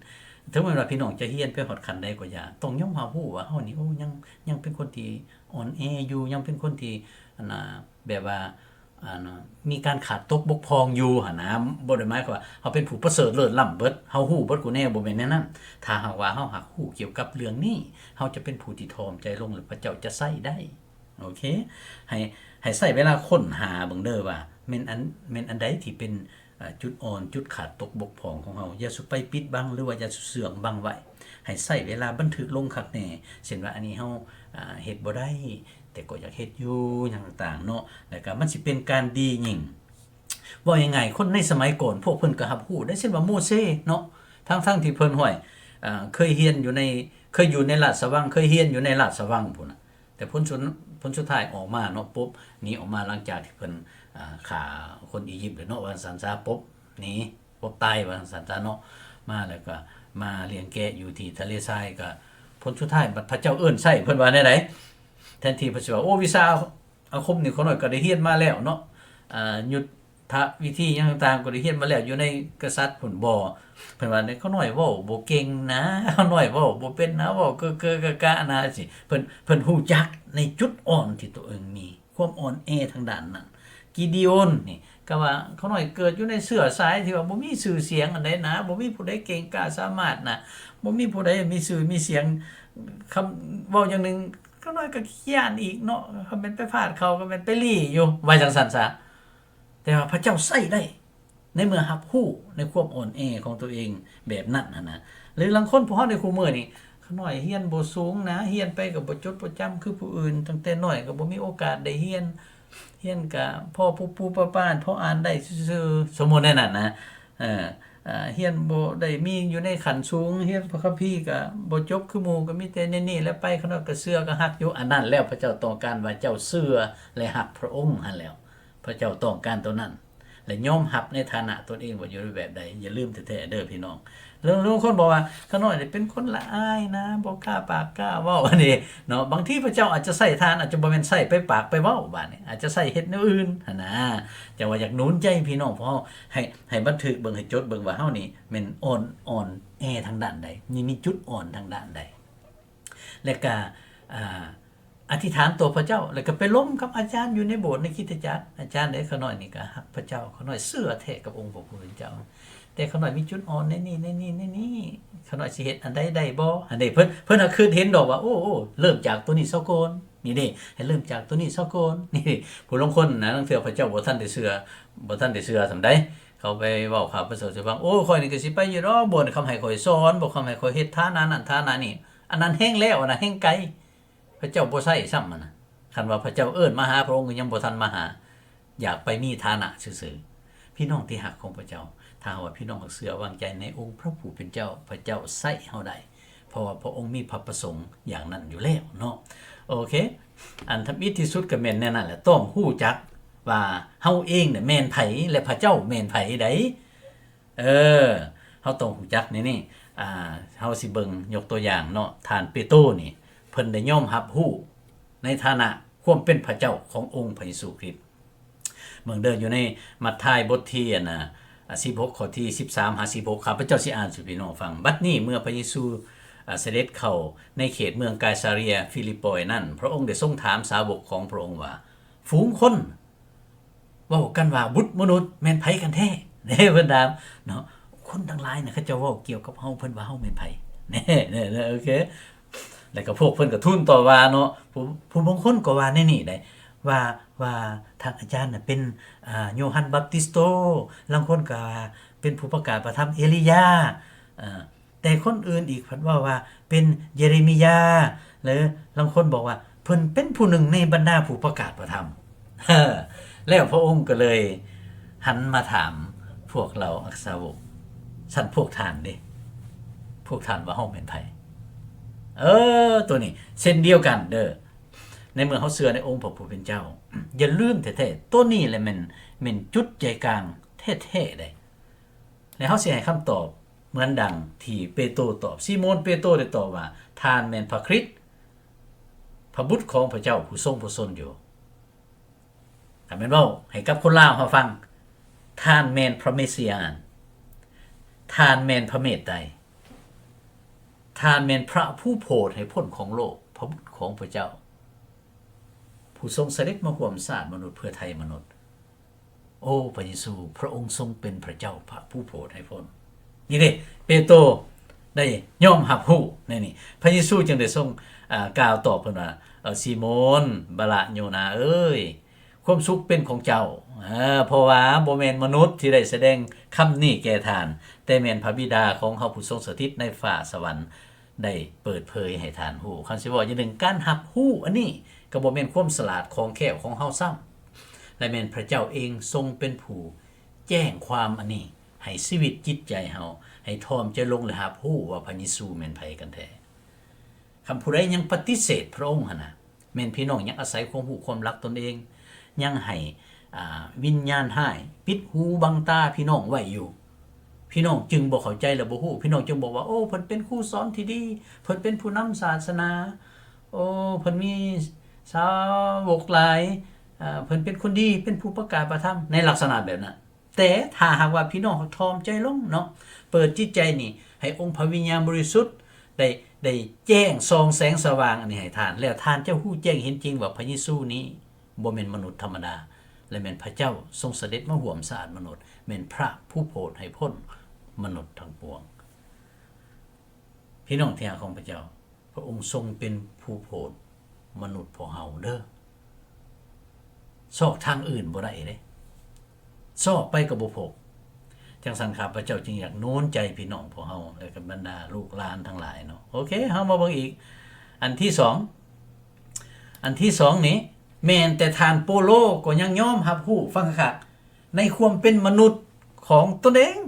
ເຖິງແມ່ນວ່າພີ່ນ້ອງຈະຮຽນໄປຮອດຂັ້ນໃດກໍຢ່າ ຕ້ອງຍອມຮັບຮູ້ວ່າເຮົານີ້ ໂອ້ ຍັງ ຍັງເປັນຄົນທີ່ອ່ອນແອຢູ່ ຍັງເປັນຄົນທີ່ ອັນນ່າ ແບບວ່າ ອັນນ່າ ມີການຂາດຕົກບົກຜ່ອງຢູ່ຫັ້ນນະ. ບໍ່ໄດ້ໝາຍຄວາມວ່າເຮົາເປັນຜູ້ປະເສີດເລີດລ້ຳເບິດ ເຮົາຮູ້ເບິດກູແນວ ບໍ່ແມ່ນແນວນັ້ນ. ຖ້າຫາກວ່າເຮົາຮັບຮູ້ກ່ຽວກັບເລື່ອງນີ້ ເຮົາຈະເປັນຜູ້ທີ່ຖ່ອມໃຈລົງ ແລະ ພະເຈົ້າຈະໃຊ້ໄດ້. ໂອເຄ ໃຫ້ ໃຫ້ໃຊ້ເວລາຄົ້ນຫາເບິ່ງເດີວ່າ ແມ່ນອັນ ແມ່ນອັນໃດທີ່ເປັນ ອ່າ ຈຸດອ່ອນ ຈຸດຂາດຕົກບົກຜ່ອງຂອງເຮົາ. ຢ່າສູ່ໄປປິດບັງ ຫຼືວ່າຢ່າສູ່ເຊື່ອງບັງໄວ້. ໃຫ້ໃຊ້ເວລາບັນທຶກລົງຄັກແນ່ ເຊັ່ນວ່າ ອັນນີ້ເຮົາ ອ່າ ເຮັດບໍ່ໄດ້ ແຕ່ກໍຢາກເຮັດຢູ່ ຫຍັງຕ່າງໆເນາະ ແລ້ວກໍມັນຊິເປັນການດີຍິ່ງ. ເວົ້າງ່າຍໆ ຄົນໃນສະໄໝກ່ອນ ພວກເພິ່ນກໍຮັບຮູ້ໄດ້ ເຊັ່ນວ່າໂມເຊເນາະ ທັງໆທີ່ເພິ່ນ ຫ້ວຍ ອ່າ ເຄີຍຮຽນຢູ່ໃນ ເຄີຍຢູ່ໃນລາຊະວັງ ເຄີຍຮຽນຢູ່ໃນລາຊະວັງພຸ້ນນະ ແຕ່ຜົນສຸດ ຜົນສຸດທ້າຍອອກມາເນາະ ປົບ ໜີອອກມາ ຫຼັງຈາກທີ່ເພິ່ນ ອ່າ ຂ້າຄົນອີຢິບແລ້ວເນາະ ວ່າຊັ້ນຊະ ປົບໜີ ປົບຕາຍ ວ່າຊັ້ນຊະເນາະ ມາແລ້ວກໍມາລ້ຽງແກະຢູ່ທີ່ທະເລຊາຍ ກໍຜົນສຸດທ້າຍບັດພະເຈົ້າເອີ້ນໃຊ້ ເພິ່ນວ່າແນວໃດ? ແທນທີ່ເພິ່ນຊິວ່າ ໂອ້ ວິຊາອາຄົມນີ້ຂ້ານ້ອຍກໍໄດ້ຮຽນມາແລ້ວເນາະ ອ່າ ຢຸດ ທະວິທີຫຍັງຕ່າງໆ ກໍໄດ້ຮຽນມາແລ້ວ ຢູ່ໃນກະສັດພຸ້ນບໍ່? ເພິ່ນວ່າ ເດັກນ້ອຍເວົ້າບໍ່ເກັ່ງນາ, ເດັກນ້ອຍເວົ້າບໍ່ເປັນນາ, ເວົ້າເກີໆກະກະນາ ຊິ ເພິ່ນ ເພິ່ນຮູ້ຈັກໃນຈຸດອ່ອນທີ່ຕົວເອງມີ ຄວາມອ່ອນແອທາງດ້ານນັ້ນ. ກິດີໂອນນີ້ກໍວ່າ ເດັກນ້ອຍເກີດຢູ່ໃນເຊື້ອສາຍທີ່ວ່າບໍ່ມີຊື່ສຽງອັນໃດນາ, ບໍ່ມີຜູ້ໃດເກັ່ງກ້າສາມາດນາ, ບໍ່ມີຜູ້ໃດມີຊື່ມີສຽງ. ຄຳເວົ້າຢ່າງໜຶ່ງ ເດັກນ້ອຍກໍຂີ້ຢ້ານອີກເນາະ, ຄັນແມ່ນໄປຟາດເຂົາກໍແມ່ນໄປລີ້ຢູ່ ວ່າຈັ່ງຊັ້ນຊະ. ແຕ່ວ່າພະເຈົ້າໃຊ້ໄດ້ ໃນເມື່ອຮັບຮູ້ໃນຄວາມອ່ອນແອຂອງຕົວເອງແບບນັ້ນຫັ້ນນະ. ຫຼືລາງຄົນພວກເຮົາໃນຄູ່ມື້ນີ້ ຂ້ານ້ອຍຮຽນບໍ່ສູງນະ, ຮຽນໄປກໍບໍ່ຈົດບໍ່ຈຳຄືຜູ້ອື່ນ, ຕັ້ງແຕ່ນ້ອຍກໍບໍ່ມີໂອກາດໄດ້ຮຽນ, ຮຽນກະພໍປູໆປາໆ ພໍອ່ານໄດ້ຊື່ໆ, ສົມມຸດແນວນັ້ນນະ. ເອີ ອາ ຮຽນບໍ່ໄດ້ມີຢູ່ໃນຂັ້ນສູງ, ຮຽນພະຄຳພີກໍບໍ່ຈົບຄືໝູ່, ກໍມີແຕ່ແນວນີ້ແຫຼະໄປ, ຂ້ານ້ອຍກໍເຊື່ອກໍຮັກຢູ່. ອັນນັ້ນແລ້ວ ພະເຈົ້າຕ້ອງການວ່າເຈົ້າເຊື່ອ ແລະ ຮັກພະອົງຫັ້ນແຫຼ້ວ. ພະເຈົ້າຕ້ອງການໂຕນັ້ນ ແລະ ຍອມຮັບໃນຖານະຕົນເອງວ່າຢູ່ໃນແບບໃດ. ຢ່າລືມແທ້ໆເດີພີ່ນ້ອງ. ແລ້ວບາງຄົນບອກວ່າ ຂ້ານ້ອຍນີ້ເປັນຄົນລະອາຍນະ, ບໍ່ກ້າປາກກ້າເວົ້າ ອັນນີ້ເນາະ. ບາງທີພະເຈົ້າອາດຈະໃຊ້ທ່ານ ອາດຈະບໍ່ແມ່ນໃຊ້ໄປປາກໄປເວົ້າ, ບາດນີ້ອາດຈະໃຊ້ເຮັດແນວອື່ນຫັ້ນນະ. ຈັ່ງວ່າຢາກໜູນໃຈພີ່ນ້ອງພວກເຮົາ ໃຫ້ ໃຫ້ບັນທຶກເບິ່ງ, ໃຫ້ຈົດເບິ່ງວ່າເຮົານີ້ແມ່ນອ່ອນ ອ່ອນແອທາງດ້ານໃດ, ມີ ມີຈຸດອ່ອນທາງດ້ານໃດ. ແລະກະ ອາ ອະທິຖານຕໍ່ພະເຈົ້າ, ແລະກະໄປລົມກັບອາຈານຢູ່ໃນໂບດໃນຄຣິສຕະຈັກ. ອາຈານເອີຍ, ຂ້ານ້ອຍນີ້ກະຮັກພະເຈົ້າ, ຂ້ານ້ອຍເຊື່ອແທ້ກັບອົງພະຜູ້ເປັນເຈົ້າ, ແຕ່ຂ້ານ້ອຍມີຈຸດອ່ອນໃນນີ້ ໃນນີ້ ໃນນີ້, ຂ້ານ້ອຍຊິເຮັດອັນໃດໄດ້ບໍ່? ອັນນີ້ເພິ່ນ ເພິ່ນຫາຄິດເຫັນດອກວ່າ ໂອ້ ໂອ້ ເລີ່ມຈາກໂຕນີ້ເຊົາກ່ອນ, ນີ້ເດ້ ໃຫ້ເລີ່ມຈາກໂຕນີ້ເຊົາກ່ອນ. ນີ້ ຜູ້ລາງຄົນນະ ລາງເທື່ອພະເຈົ້າບໍ່ທັນໄດ້ເຊື່ອ ບໍ່ທັນໄດ້ເຊື່ອສ່ຳໃດ, ເຂົາໄປເວົ້າຂ່າວປະເສີດໃຫ້ຟັງ, ໂອ້ ຂ້ອຍນີ້ກໍຊິໄປຢູ່ດອກ ບ່ອນຄຳໃຫ້ຂ້ອຍສອນ, ບໍ່ຄຳໃຫ້ຂ້ອຍເຮັດຖານະນັ້ນຖານະນີ້. ອັນນັ້ນແຮງແລ້ວ, ອັນນັ້ນແຮງໄກ. ພະເຈົ້າບໍ່ໃຊ້ຊ້ຳຫັ້ນນະ. ຄັນວ່າພະເຈົ້າເອີ້ນມາຫາພະອົງ ກໍຍັງບໍ່ທັນມາຫາ, ຢາກໄປມີຖານະຊື່ໆ. ພີ່ນ້ອງທີ່ຮັກຂອງພະເຈົ້າ, ຖ້າຫາກວ່າພີ່ນ້ອງເຊື່ອວາງໃຈໃນອົງພະຜູ້ເປັນເຈົ້າ, ພະເຈົ້າໃຊ້ເຮົາໄດ້, ເພາະວ່າພະອົງມີພະປະສົງຢ່າງນັ້ນຢູ່ແລ້ວເນາະ. ໂອເຄ, ອັນທຳອິດທີ່ສຸດກໍແມ່ນແນວນັ້ນແຫຼະ, ຕ້ອງຮູ້ຈັກວ່າເຮົາເອງນະແມ່ນໃຜ ແລະ ພະເຈົ້າແມ່ນໃຜໃດ. ເອີ ເຮົາຕ້ອງຮູ້ຈັກໃນນີ້. ອາ ເຮົາຊິເບິ່ງຍົກຕົວຢ່າງເນາະ, ທ່ານເປໂຕນີ້ ເພິ່ນໄດ້ຍອມຮັບຮູ້ໃນຖານະຄວາມເປັນພະເຈົ້າຂອງອົງພະເຢຊູຄຣິດ. ເບິ່ງເດີ ຢູ່ໃນມັດທາຍບົດທີ ອັນນະ ອາ ສິບຫົກ ຂໍ້ທີສິບສາມຫາສິບຫົກ, ຂ້າພະເຈົ້າຊິອ່ານສູ່ພີ່ນ້ອງຟັງ. ບັດນີ້ເມື່ອພະເຢຊູ ອາ ສະເດັດເຂົ້າໃນເຂດເມືອງກາຍສາເຣຍຟີລິບປອຍນັ້ນ, ພະອົງໄດ້ຊົງຖາມສາວົກຂອງພະອົງວ່າ, ຝູງຄົນ ເວົ້າກັນວ່າບຸດມະນຸດແມ່ນໃຜກັນແທ້? ເດ້ ເພິ່ນຖາມເນາະ. ຄົນທັງຫຼາຍນະ ເຂົາເຈົ້າເວົ້າກ່ຽວກັບເຮົາ ເພິ່ນວ່າເຮົາແມ່ນໃຜ? ເດ້ ເດ້ ເດ້ ໂອເຄ. ແລ້ວກໍພວກເພິ່ນກໍທູນຕໍ່ວ່າເນາະ, ຜູ້ ຜູ້ບາງຄົນກໍວ່າແນວນີ້ໄດ໋ ວ່າ ວ່າທ່ານອາຈານນະເປັນ ອາ ໂຍຮັນບັບຕິສໂຕ, ລາງຄົນກໍວ່າເປັນຜູ້ປະກາດພະທຳເອລີຢາ, ອາ ແຕ່ຄົນອື່ນອີກເພິ່ນເວົ້າວ່າເປັນເຢເຣມີຢາ ຫຼືລາງຄົນບອກວ່າເພິ່ນເປັນຜູ້ໜຶ່ງໃນບັນດາຜູ້ປະກາດພະທຳ. ແລ້ວພະອົງກໍເລີຍຫັນມາຖາມພວກເຫຼົ່າອັກສາວົກ, ຊັ້ນພວກທ່ານເດ? ພວກທ່ານວ່າເຮົາແມ່ນໃຜ? ເອີ ໂຕນີ້ເຊັ່ນດຽວກັນເດີ. ໃນເມື່ອເຮົາເຊື່ອໃນອົງພະຜູ້ເປັນເຈົ້າ, ຢ່າລືມແທ້ໆ, ໂຕນີ້ແຫຼະແມ່ນ ແມ່ນຈຸດໃຈກາງແທ້ໆເດ້. ແລະ ເຮົາຊິໃຫ້ຄຳຕອບເໝືອນດັ່ງທີ່ເປໂຕຕອບ. ຊີໂມນເປໂຕໄດ້ຕອບວ່າ, ທ່ານແມ່ນພະຄຣິດ, ພະບຸດຂອງພະເຈົ້າຜູ້ຊົງພະຊົນຢູ່. ຖ້າແມ່ນເວົ້າໃຫ້ກັບຄົນລາວເຮົາຟັງ, ທ່ານແມ່ນພະເມສຢານ, ທ່ານແມ່ນພະເມດໄຕ, ທ່ານແມ່ນພະຜູ້ໂຜດໃຫ້ພົ້ນຂອງໂລກ, ພະບຸດຂອງພະເຈົ້າ, ຜູ້ຊົງສະເດັດມາຮ່ວມຊາດມະນຸດເພື່ອໄຖ່ມະນຸດ. ໂອ້ ພະເຢຊູ, ພະອົງຊົງເປັນພະເຈົ້າ, ພະຜູ້ໂຜດໃຫ້ພົ້ນ. ນີ້ເດ້ ເປໂຕໄດ້ຍອມຮັບຮູ້ໃນນີ້. ພະເຢຊູຈຶ່ງໄດ້ຊົງ ອາ ກ່າວຕອບເພິ່ນວ່າ, ເອີ ຊີໂມນ ບາຣະໂຍນາເອີຍ, ຄວາມສຸກເປັນຂອງເຈົ້າ, ເອີ ເພາະວ່າບໍ່ແມ່ນມະນຸດທີ່ໄດ້ສະແດງຄຳນີ້ແກ່ທ່ານ, ແຕ່ແມ່ນພະບິດາຂອງເຮົາຜູ້ຊົງສະຖິດໃນຟ້າສະຫວັນ ໄດ້ເປີດເຜີຍໃຫ້ທ່ານຮູ້. ຄັນຊິເວົ້າຢ່າງໜຶ່ງ, ການຮັບຮູ້ອັນນີ້ກໍບໍ່ແມ່ນຄວາມສະຫຼາດຄ່ອງແຄ້ວຂອງເຮົາຊ້ຳ, ແລະ ແມ່ນພະເຈົ້າເອງຊົງເປັນຜູ້ແຈ້ງຄວາມອັນນີ້ໃຫ້ຊີວິດຈິດໃຈເຮົາ, ໃຫ້ຖ່ອມໃຈລົງ ແລະ ຮັບຮູ້ວ່າພະເຢຊູແມ່ນໃຜກັນແທ້. ຄັນຜູ້ໃດຍັງປະຕິເສດພະອົງຫັ້ນນະ, ແມ່ນພີ່ນ້ອງຍັງອາໄສຄວາມຮູ້ຄວາມລັບຕົນເອງ, ຍັງໃຫ້ ອາ ວິນຍານຮ້າຍປິດຫູບັງຕາພີ່ນ້ອງໄວ້ຢູ່. ພີ່ນ້ອງຈຶ່ງບໍ່ເຂົ້າໃຈ ແລະ ບໍ່ຮູ້. ພີ່ນ້ອງຈຶ່ງບອກວ່າ, ໂອ້ ເພິ່ນເປັນຄູສອນທີ່ດີ, ເພິ່ນເປັນຜູ້ນຳສາສະໜາ, ໂອ້ ເພິ່ນມີສາວົກຫຼາຍ, ເອີ ເພິ່ນເປັນຄົນດີ ເປັນຜູ້ປະກາດພະທຳ ໃນລັກສະນະແບບນັ້ນ. ແຕ່ຖ້າຫາກວ່າພີ່ນ້ອງເຮົາຖ່ອມໃຈລົງເນາະ ເປີດຈິດໃຈນີ້ ໃຫ້ອົງພະວິນຍານບໍລິສຸດໄດ້ ໄດ້ແຈ້ງສ່ອງແສງສະຫວ່າງອັນນີ້ໃຫ້ທ່ານ ແລ້ວທ່ານຈະຮູ້ແຈ້ງເຫັນຈິງວ່າພະເຢຊູນີ້ບໍ່ແມ່ນມະນຸດທຳມະດາ ແລະ ແມ່ນພະເຈົ້າຊົງສະເດັດມາຮ່ວມຊາດມະນຸດ ແມ່ນພະຜູ້ໂຜດໃຫ້ພົ້ນມະນຸດທັງປວງ. ພີ່ນ້ອງທີ່ຮັກຂອງພະເຈົ້າ, ພະອົງຊົງເປັນຜູ້ໂຜດມະນຸດພວກເຮົາເດີ້. ຊອກທາງອື່ນບໍ່ໄດ້ເດ້, ຊອກໄປກໍບໍ່ພົບ. ຈັ່ງຊັ້ນ ຂ້າພະເຈົ້າຈຶ່ງຢາກໜູນໃຈພີ່ນ້ອງພວກເຮົາ ແລະ ກັບບັນດາລູກຫຼານທັງຫຼາຍເນາະ. ໂອເຄ, ເຮົາມາເບິ່ງອີກ. ອັນທີສອງ, ອັນທີສອງນີ້ ແມ່ນແຕ່ທ່ານໂປໂລກໍຍັງຍອມຮັບຮູ້, ຟັງຄັກ, ໃນຄວາມເປັນມະນຸດຂອງຕົນເອງ.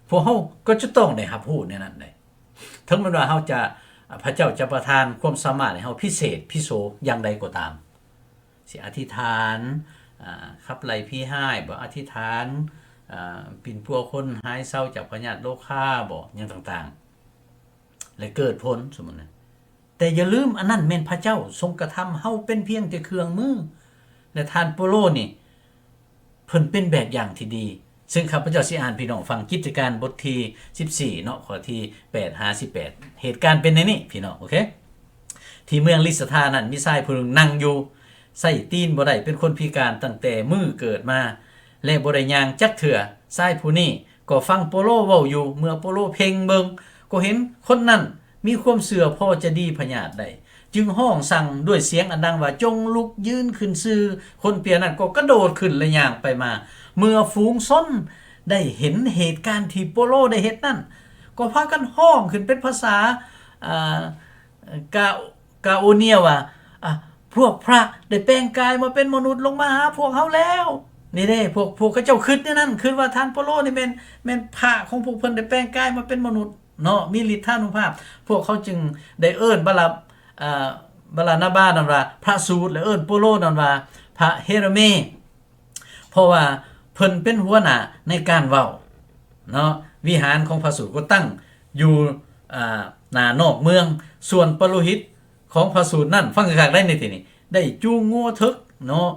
ພວກເຮົາກໍຈະຕ້ອງໄດ້ຮັບຮູ້ແນວນັ້ນໄດ໋. ເຖິງແມ່ນວ່າເຮົາຈະ, ພະເຈົ້າຈະປະທານຄວາມສາມາດໃຫ້ເຮົາພິເສດພິໂສຢ່າງໃດກໍຕາມ, ຊິອະທິຖານ, ອາ, ຂັບໄລ່ຜີຮ້າຍບໍ, ອະທິຖານ, ອາ, ປິ່ນປົວຄົນຫາຍເຊົາຈາກພະຍາດໂລຄາບໍ, ຫຍັງຕ່າງໆ ແລະ ເກີດຜົນ, ສົມມຸດນະ. ແຕ່ຢ່າລືມ, ອັນນັ້ນແມ່ນພະເຈົ້າຊົງກະທຳ, ເຮົາເປັນພຽງແຕ່ເຄື່ອງມື. ແລະ ທ່ານໂປໂລນີ້ ເພິ່ນເປັນແບບຢ່າງທີ່ດີ, ເຊິ່ງຂ້າພະເຈົ້າຊິອ່ານໃຫ້ພີ່ນ້ອງຟັງ, ກິດຈະການບົດທີສິບສີ່ເນາະ, ຂໍ້ທີແປດຫາສິບແປດ. ເຫດການເປັນແນວນີ້ ພີ່ນ້ອງ, ໂອເຄ. ທີ່ເມືອງລິດສະທານັ້ນ ມີຊາຍຜູ້ໜຶ່ງນັ່ງຢູ່, ໃຊ້ຕີນບໍ່ໄດ້, ເປັນຄົນພິການຕັ້ງແຕ່ມື້ເກີດມາ ແລະ ບໍ່ໄດ້ຍ່າງຈັກເທື່ອ. ຊາຍຜູ້ນີ້ກໍຟັງໂປໂລເວົ້າຢູ່. ເມື່ອໂປໂລເພັ່ງເບິ່ງ, ກໍເຫັນຄົນນັ້ນ ມີຄວາມເຊື່ອພໍຈະດີພະຍາດໄດ້, ຈຶ່ງຮ້ອງສັ່ງດ້ວຍສຽງອັນດັງວ່າ, ຈົ່ງລຸກຢືນຂຶ້ນຊື່. ຄົນເປຍນັ້ນກໍກະໂດດຂຶ້ນ ແລະ ຍ່າງໄປມາ. ເມື່ອຝູງຊົນໄດ້ເຫັນເຫດການທີ່ໂປໂລໄດ້ເຮັດນັ້ນ, ກໍພາກັນຮ້ອງຂຶ້ນເປັນພາສາ, ອາ, ກາ, ກາໂອເນຍວ່າ, ອາ, ພວກພະໄດ້ແປງກາຍມາເປັນມະນຸດລົງມາຫາພວກເຮົາແລ້ວ. ນີ້ເດ້, ພວກ, ພວກເຂົາເຈົ້າຄິດແນວນັ້ນ, ຄິດວ່າທ່ານໂປໂລນີ້ແມ່ນ, ແມ່ນພະຂອງພວກເພິ່ນໄດ້ແປງກາຍມາເປັນມະນຸດ. ເນາະ, ມີລິດທານຸພາບ, ພວກເຂົາຈຶ່ງໄດ້ເອີ້ນບາລາ, ເອີ, ບາລານາບານັ້ນວ່າພະສູດ ແລະ ເອີ້ນໂປໂລນັ້ນວ່າພະເຮເຣເມ, ເພາະວ່າເພິ່ນເປັນຫົວໜ້າໃນການເວົ້າເນາະ. ວິຫານຂອງພະສູດກໍຕັ້ງຢູ່, ອາ, ໜ້ານອກເມືອງ. ສ່ວນປະໂລຫິດຂອງພະສູດນັ້ນ, ຟັງຄັກໆໄດ໋ໃນທີ່ນີ້, ໄດ້ຈູງງົວເຖິກເນາະ,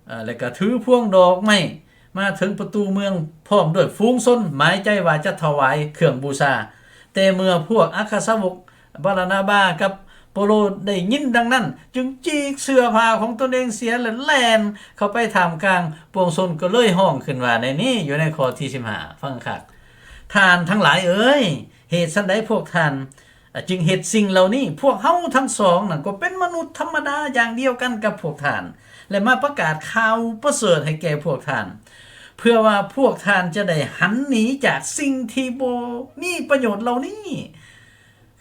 ເອີ ແລະກະຖືພວງດອກໄມ້ມາເຖິງປະຕູເມືອງ ພ້ອມດ້ວຍຝູງຊົນ ໝາຍໃຈວ່າຈະຖວາຍເຄື່ອງບູຊາ. ແຕ່ເມື່ອພວກອັກຄະສາວົກບາລະນາບາກັບໂປໂລໄດ້ຍິນດັ່ງນັ້ນ, ຈຶ່ງຈີກເສື້ອຜ້າຂອງຕົນເອງເສຍ ແລະ ແລ່ນເຂົ້າໄປທ່າມກາງປວງຊົນ, ກໍເລີຍຮ້ອງຂຶ້ນວ່າໃນນີ້, ຢູ່ໃນຂໍ້ທີສິບຫ້າ, ຟັງຄັກ. ທ່ານທັງຫຼາຍເອີຍ, ເຫດສັນໃດພວກທ່ານ ອາ, ຈຶ່ງເຮັດສິ່ງເຫຼົ່ານີ້? ພວກເຮົາທັງສອງນັ້ນກໍເປັນມະນຸດທຳມະດາຢ່າງດຽວກັນກັບພວກທ່ານ ແລະ ມາປະກາດຂ່າວປະເສີດໃຫ້ແກ່ພວກທ່ານ, ເພື່ອວ່າພວກທ່ານຈະໄດ້ຫັນໜີຈາກສິ່ງທີ່ບໍ່ມີປະໂຫຍດເຫຼົ່ານີ້,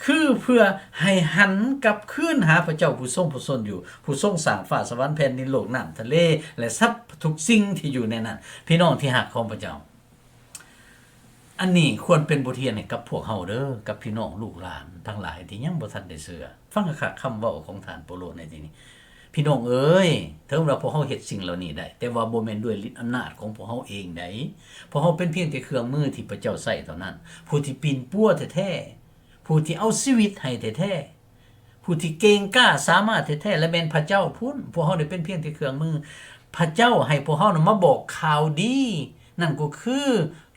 ຄືເພື່ອໃຫ້ຫັນກັບຄືນຫາພະເຈົ້າຜູ້ຊົງພະຊົນຢູ່, ຜູ້ຊົງສ້າງຟ້າສະຫວັນ, ແຜ່ນດິນໂລກ, ນ້ຳທະເລ ແລະ ສັບພະທຸກສິ່ງທີ່ຢູ່ໃນນັ້ນ. ພີ່ນ້ອງທີ່ຮັກຂອງພະເຈົ້າ, ອັນນີ້ຄວນເປັນບົດຮຽນໃຫ້ກັບພວກເຮົາເດີ້, ກັບພີ່ນ້ອງລູກຫຼານທັງຫຼາຍທີ່ຍັງບໍ່ທັນໄດ້ເຊື່ອ. ຟັງຄັກໆຄຳເວົ້າຂອງທ່ານໂປໂລໃນທີ່ນີ້. ພີ່ນ້ອງເອີຍ, ເຖິງວ່າພວກເຮົາເຮັດສິ່ງເຫຼົ່ານີ້ໄດ້, ແຕ່ວ່າບໍ່ແມ່ນດ້ວຍລິດອຳນາດຂອງພວກເຮົາເອງໃດ. ພວກເຮົາເປັນພຽງແຕ່ເຄື່ອງມືທີ່ພະເຈົ້າໃຊ້ເທົ່ານັ້ນ, ຜູ້ທີ່ປິ່ນປົວແທ້ໆ, ຜູ້ທີ່ເອົາຊີວິດໃຫ້ແທ້ໆ. ຜູ້ທີ່ເກັ່ງກ້າສາມາດແທ້ໆ ແລະ ແມ່ນພະເຈົ້າພຸ້ນ. ພວກເຮົາໄດ້ເປັນພຽງແຕ່ເຄື່ອງມື. ພະເຈົ້າໃຫ້ພວກເຮົານັ້ນມາບອກຂ່າວດີ, ນັ້ນກໍຄື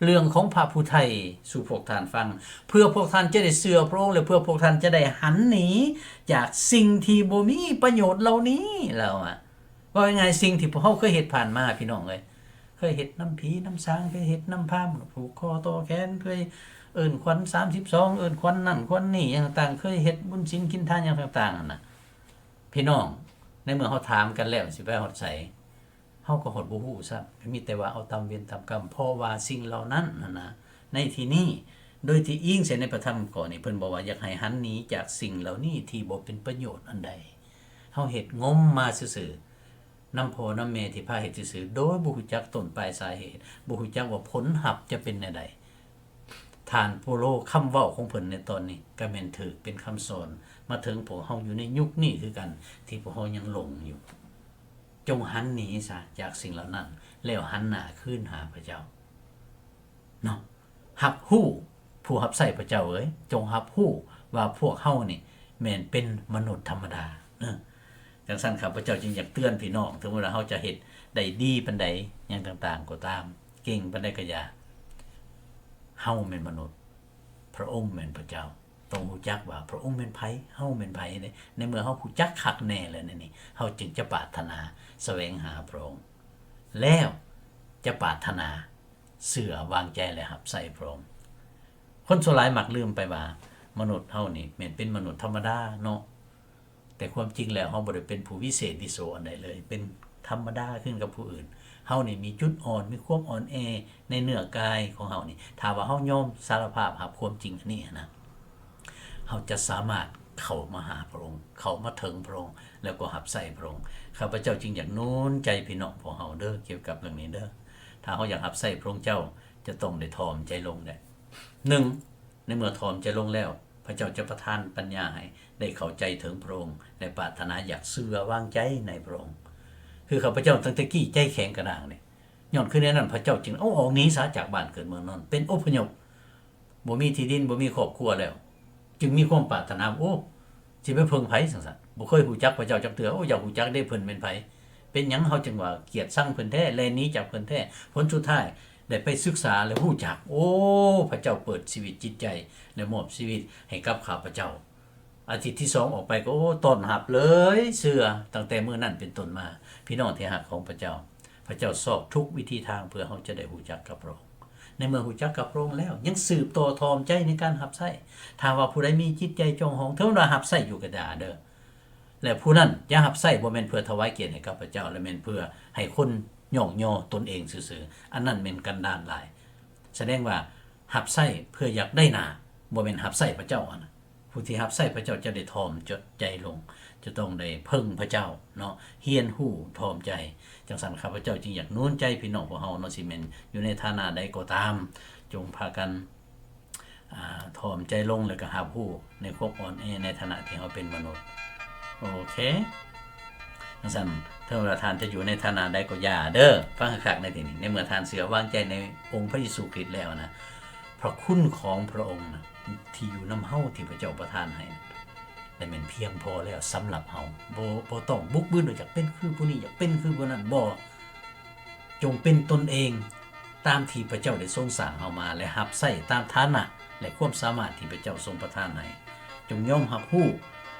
ເລື່ອງຂອງພະຜູ້ໄຖ່ສູ່ພວກທ່ານຟັງ, ເພື່ອພວກທ່ານຈະໄດ້ເຊື່ອພະອົງ ແລະ ເພື່ອພວກທ່ານຈະໄດ້ຫັນໜີຈາກສິ່ງທີ່ບໍ່ມີປະໂຫຍດເຫຼົ່ານີ້, ລາວວ່າ. ເວົ້າງ່າຍໆ, ສິ່ງທີ່ພວກເຮົາເຄີຍເຮັດຜ່ານມາ, ພີ່ນ້ອງເອີຍ, ເຄີຍເຮັດນຳຜີນຳສາງ, ເຄີຍເຮັດນຳພາມ, ຜູກຄໍຕໍ່ແຂນ, ເຄີຍເອີ້ນຂວັນສາມສິບສອງ, ເອີ້ນຂວັນນັ້ນຂວັນນີ້, ຫຍັງຕ່າງ, ເຄີຍເຮັດບຸນສິນກິນທານຫຍັງຕ່າງໆຫັ້ນນະ. ພີ່ນ້ອງ, ໃນເມື່ອເຮົາຖາມກັນແລ້ວ ຊິໄປຮອດໃສ? ເຮົາກໍຮອດບໍ່ຮູ້ຊ້ຳ, ມີແຕ່ວ່າເອົາຕາມເວນຕາມກຳ, ເພາະວ່າສິ່ງເຫຼົ່ານັ້ນຫັ້ນນະ, ໃນທີ່ນີ້, ໂດຍທີ່ອີງໃສ່ໃນພະທຳຂໍ້ນີ້, ເພິ່ນບອກວ່າຢາກໃຫ້ຫັນໜີຈາກສິ່ງເຫຼົ່ານີ້ທີ່ບໍ່ເປັນປະໂຫຍດອັນໃດ. ເຮົາເຮັດງົມມາຊື່ໆ, ນຳພໍ່ນຳແມ່ທີ່ພາເຮັດຊື່ໆ, ໂດຍບໍ່ຮູ້ຈັກຕົ້ນປາຍສາເຫດ, ບໍ່ຮູ້ຈັກວ່າຜົນຮັບຈະເປັນແນວໃດ. ທ່ານໂປໂລ, ຄຳເວົ້າຂອງເພິ່ນໃນຕອນນີ້ ກໍແມ່ນຖືກເປັນຄຳສອນມາເຖິງພວກເຮົາຢູ່ໃນຍຸກນີ້ຄືກັນ, ທີ່ພວກເຮົາຍັງຫຼົງຢູ່. ຈົ່ງຫັນໜີຊະຈາກສິ່ງເຫຼົ່ານັ້ນ ແລ້ວຫັນໜ້າຄືນຫາພະເຈົ້າເນາະ. ຮັບຮູ້, ຜູ້ຮັບໃຊ້ພະເຈົ້າເອີຍ, ຈົ່ງຮັບຮູ້ວ່າພວກເຮົານີ້ແມ່ນເປັນມະນຸດທຳມະດາເນາະ. ຈັ່ງຊັ້ນ ຂ້າພະເຈົ້າຈຶ່ງຢາກເຕືອນພີ່ນ້ອງ, ເຖິງວ່າເຮົາຈະເຮັດໄດ້ດີປານໃດ ຫຍັງຕ່າງໆກໍຕາມ, ເກັ່ງປານໃດກໍຢ່າ, ເຮົາແມ່ນມະນຸດ, ພະອົງແມ່ນພະເຈົ້າ. ຕ້ອງຮູ້ຈັກວ່າພະອົງແມ່ນໃຜ, ເຮົາແມ່ນໃຜເດ້. ໃນເມື່ອເຮົາຮູ້ຈັກຄັກແນ່ແລ້ວນີ້, ເຮົາຈຶ່ງຈະປາດຖະໜາສະແຫວງຫາພະອົງ, ແລ້ວຈະປາດຖະໜາເຊື່ອວາງໃຈ ແລະ ຮັບໃຊ້ພະອົງ. ຄົນສ່ວນຫຼາຍມັກລືມໄປວ່າ ມະນຸດເຮົານີ້ແມ່ນເປັນມະນຸດທຳມະດາເນາະ, ແຕ່ຄວາມຈິງແລ້ວເຮົາບໍ່ໄດ້ເປັນຜູ້ວິເສດວິໂສອັນໃດເລີຍ, ເປັນທຳມະດາຄືກັນກັບຜູ້ອື່ນ. ເຮົານີ້ມີຈຸດອ່ອນ, ມີຄວາມອ່ອນແອໃນເນື້ອກາຍຂອງເຮົານີ້. ຖ້າວ່າເຮົາຍອມສາລະພາບຮັບຄວາມຈິງອັນນີ້ນະ, ເຮົາຈະສາມາດເຂົ້າມາຫາພະອົງ, ເຂົ້າມາເຖິງພະອົງ, ແລ້ວກໍຮັບໃຊ້ພະອົງ. ຂ້າພະເຈົ້າຈຶ່ງຢາກໜູນໃຈພີ່ນ້ອງພວກເຮົາເດີ້ ກ່ຽວກັບເລື່ອງນີ້ເດີ້. ຖ້າເຮົາຢາກຮັບໃຊ້ພະອົງເຈົ້າ, ຈະຕ້ອງໄດ້ຖ່ອມໃຈລົງແຫຼະ. ໜຶ່ງ, ໃນເມື່ອຖ່ອມໃຈລົງແລ້ວ, ພະເຈົ້າຈະປະທານປັນຍາໃຫ້ໄດ້ເຂົ້າໃຈເຖິງພະອົງ ແລະ ປາດຖະໜາຢາກເຊື່ອວາງໃຈໃນພະອົງ. ຄືຂ້າພະເຈົ້າຕັ້ງແຕ່ກີ້ໃຈແຂງກະດ້າງເດ້, ຍ້ອນຄືແນວນັ້ນ ພະເຈົ້າຈຶ່ງເອົາອອກໜີສາຈາກບ້ານເກີດເມືອງນອນ, ເປັນອົບພະຍົບ, ບໍ່ມີທີ່ດິນ, ບໍ່ມີຄອບຄົວແລ້ວ, ຈຶ່ງມີຄວາມປາດຖະໜາ, ໂອ້ ຊິໄປເພິ່ງໃຜ ຈັ່ງຊັ້ນ. ບໍ່ເຄີຍຮູ້ຈັກພະເຈົ້າຈັກເທື່ອ. ໂອ້ ຢາກຮູ້ຈັກເດ້ ເພິ່ນແມ່ນໃຜ? ເປັນຫຍັງເຮົາຈຶ່ງວ່າກຽດຊັງເພິ່ນແທ້, ແລ່ນໜີຈາກເພິ່ນແທ້? ຜົນສຸດທ້າຍໄດ້ໄປສຶກສາ ແລະ ຮູ້ຈັກ, ໂອ້ ພະເຈົ້າເປີດຊີວິດຈິດໃຈ ແລະ ມອບຊີວິດໃຫ້ກັບຂ້າພະເຈົ້າ. ອາທິດທີສອງອອກໄປກໍ ໂອ້ ຕ້ອນຮັບເລີຍ, ເຊື່ອ. ຕັ້ງແຕ່ມື້ນັ້ນເປັນຕົ້ນມາ, ພີ່ນ້ອງທີ່ຮັກຂອງພະເຈົ້າ, ພະເຈົ້າຊອກທຸກວິທີທາງເພື່ອເຮົາຈະໄດ້ຮູ້ຈັກກັບພະອົງ. ໃນເມື່ອຮູ້ຈັກກັບພະອົງແລ້ວ, ຍັງສືບຕໍ່ຖ່ອມໃຈໃນການຮັບໃຊ້. ຖ້າວ່າຜູ້ໃດມີຈິດໃຈຈອງຫອງ, ເຖິງວ່າຮັບໃຊ້ຢູ່ກໍຢ່າເດີ້. ແລະ ຜູ້ນັ້ນຈະຮັບໃຊ້ບໍ່ແມ່ນເພື່ອຖວາຍກຽດໃຫ້ກັບພະເຈົ້າ, ແລະ ແມ່ນເພື່ອໃຫ້ຄົນຍ້ອງຍໍຕົນເອງຊື່ໆ. ອັນນັ້ນແມ່ນກັນດານຫຼາຍ. ສະແດງວ່າຮັບໃຊ້ເພື່ອຢາກໄດ້ໜ້າ, ບໍ່ແມ່ນຮັບໃຊ້ພະເຈົ້າຫັ້ນນະ. ຜູ້ທີ່ຮັບໃຊ້ພະເຈົ້າຈະໄດ້ຖ່ອມໃຈລົງ, ຈະຕ້ອງໄດ້ເພິ່ງພະເຈົ້າເນາະ, ຮຽນຮູ້ຖ່ອມໃຈ. ຈັ່ງຊັ້ນ ຂ້າພະເຈົ້າຈຶ່ງຢາກໜູນໃຈພີ່ນ້ອງພວກເຮົາເນາະ, ຊິແມ່ນຢູ່ໃນຖານະໃດກໍຕາມ, ຈົ່ງພາກັນ ອ່າ ຖ່ອມໃຈລົງ ແລ້ວກໍຮັບຮູ້ໃນຄວາມອ່ອນແອໃນຖານະທີ່ເຮົາເປັນມະນຸດ. ໂອເຄ. ຈັ່ງຊັ້ນ ເຖິງວ່າທ່ານຈະຢູ່ໃນຖານະໃດກໍຢ່າເດີ້, ຟັງຄັກໆໃນທີ່ນີ້. ໃນເມື່ອທ່ານເຊື່ອວາງໃຈໃນອົງພະເຢຊູຄຣິດແລ້ວນະ, ພະຄຸນຂອງພະອົງນະ ທີ່ຢູ່ນຳເຮົາ ທີ່ພະເຈົ້າປະທານໃຫ້ນະ ໄດ້ແມ່ນພຽງພໍແລ້ວສຳລັບເຮົາ. ບໍ່ ບໍ່ຕ້ອງບຸກບືນວ່າຢາກເປັນຄືຜູ້ນີ້, ຢາກເປັນຄືຜູ້ນັ້ນ, ບໍ່. ຈົ່ງເປັນຕົນເອງຕາມທີ່ພະເຈົ້າໄດ້ຊົງສ້າງເຮົາມາ ແລະ ຮັບໃຊ້ຕາມຖານະ ແລະ ຄວາມສາມາດທີ່ພະເຈົ້າຊົງປະທານໃຫ້. ຈົ່ງຍອມຮັບຮູ້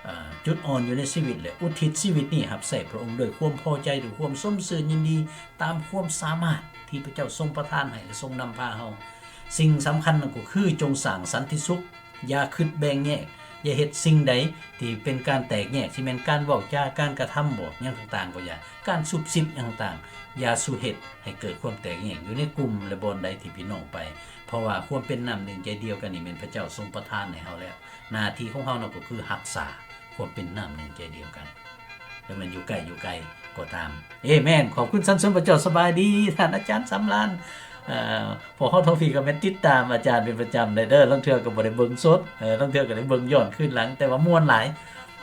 ເອີ ຈຸດອ່ອນຢູ່ໃນຊີວິດ ແລະ ອຸທິດຊີວິດນີ້ຮັບໃຊ້ພະອົງດ້ວຍຄວາມພໍໃຈ, ດ້ວຍຄວາມຊົມຊື່ນຍິນດີ, ຕາມຄວາມສາມາດທີ່ພະເຈົ້າຊົງປະທານໃຫ້ ແລະ ຊົງນຳພາເຮົາ. ສິ່ງສຳຄັນນັ້ນກໍຄື ຈົ່ງສ້າງສັນຕິສຸກ, ຢ່າຄິດແບ່ງແຍກ, ຢ່າເຮັດສິ່ງໃດທີ່ເປັນການແຕກແຍກ, ຊິແມ່ນການເວົ້າຈາ, ການກະທຳບໍ, ຫຍັງຕ່າງໆກໍຢ່າ, ການຊຸບຊິບຫຍັງຕ່າງໆ, ຢ່າສູ່ເຮັດໃຫ້ເກີດຄວາມແຕກແຍກຢູ່ໃນກຸ່ມ ແລະ ບ່ອນໃດທີ່ພີ່ນ້ອງໄປ, ເພາະວ່າຄວາມເປັນນ້ຳໜຶ່ງໃຈດຽວກັນນີ້ ແມ່ນພະເຈົ້າຊົງປະທານໃຫ້ເຮົາແລ້ວ. ໜ້າທີ່ຂອງເຮົານັ້ນກໍຄືຮັກສາຄວາມເປັນນ້ຳໜຶ່ງໃຈດຽວກັນ, ແລະ ແມ່ນຢູ່ໃກ້ຢູ່ໄກກໍຕາມ. ເອແມນ. ຂອບຄຸນສັນເສີນພະເຈົ້າ. ສະບາຍດີ ທ່ານອາຈານສຳລານ. ເອີ ພວກເຮົາທອງພີກໍແມ່ນຕິດຕາມອາຈານເປັນປະຈຳເດ້. ລາງເທື່ອກໍບໍ່ໄດ້ເບິ່ງສົດ, ເອີ ລາງເທື່ອກໍໄດ້ເບິ່ງຍ້ອນຄືນຫຼັງ, ແຕ່ວ່າມ່ວນຫຼາຍ,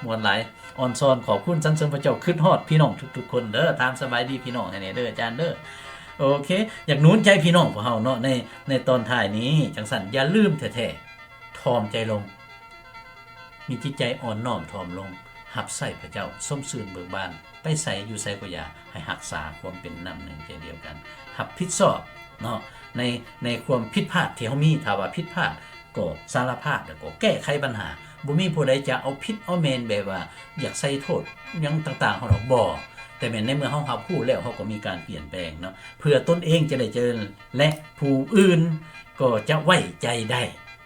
ມ່ວນຫຼາຍ, ອອນຊອນ. ຂອບຄຸນສັນເສີນພະເຈົ້າ, ຄິດຮອດພີ່ນ້ອງທຸກໆຄົນເດີ. ຖາມສະບາຍດີພີ່ນ້ອງໃຫ້ແດ່ເດີ ອາຈານເດີ. ໂອເຄ, ຢາກໜູນໃຈພີ່ນ້ອງພວກເຮົາເນາະ ໃນ ໃນຕອນທ້າຍນີ້. ຈັ່ງຊັ້ນ ຢ່າລືມແທ້ໆ, ຖ່ອມໃຈລົງ, ມີຈິດໃຈອ່ອນນ້ອມຖ່ອມລົງ, ຮັບໃຊ້ພະເຈົ້າ, ຊົມຊື່ນເບີກບານ, ໄປໃສຢູ່ໃສກໍຢ່າ, ໃຫ້ຮັກສາຄວາມເປັນນ້ຳໜຶ່ງໃຈດຽວກັນ, ຮັບຜິດຊອບເນາະ ໃນ ໃນຄວາມຜິດພາດທີ່ເຮົາມີ. ຖ້າວ່າຜິດພາດກໍສາລະພາບ ແລ້ວກໍແກ້ໄຂບັນຫາ. ບໍ່ມີຜູ້ໃດຈະເອົາຜິດເອົາແມ່ນ ແບບວ່າຢາກໃສ່ໂທດຫຍັງຕ່າງໆເຮົາດອກ, ບໍ່. ແຕ່ແມ່ນໃນເມື່ອເຮົາຮັບຮູ້ແລ້ວ ເຮົາກໍມີການປ່ຽນແປງເນາະ, ເພື່ອຕົນເອງຈະໄດ້ຈະເລີນ ແລະ ຜູ້ອື່ນກໍຈະໄວ້ໃຈໄດ້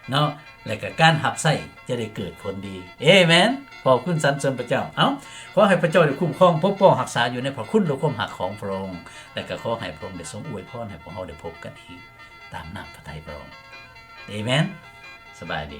ເນາະ ແລະ ກະການຮັບໃຊ້ຈະໄດ້ເກີດຜົນດີ. ເອແມນ. ຂອບຄຸນສັນເສີນພະເຈົ້າ. ເອົ້າ, ຂໍໃຫ້ພະເຈົ້າໄດ້ຄຸ້ມຄອງປົກປ້ອງຮັກສາຢູ່ໃນພະຄຸນ ແລະ ຄວາມຮັກຂອງພະອົງ, ແລະ ກະຂໍໃຫ້ພະອົງໄດ້ຊົງອວຍພອນໃຫ້ພວກເຮົາໄດ້ພົບກັນອີກຕາມນ້ຳພະໄທພະອົງ. ເອແມນ. ສະບາຍດີ.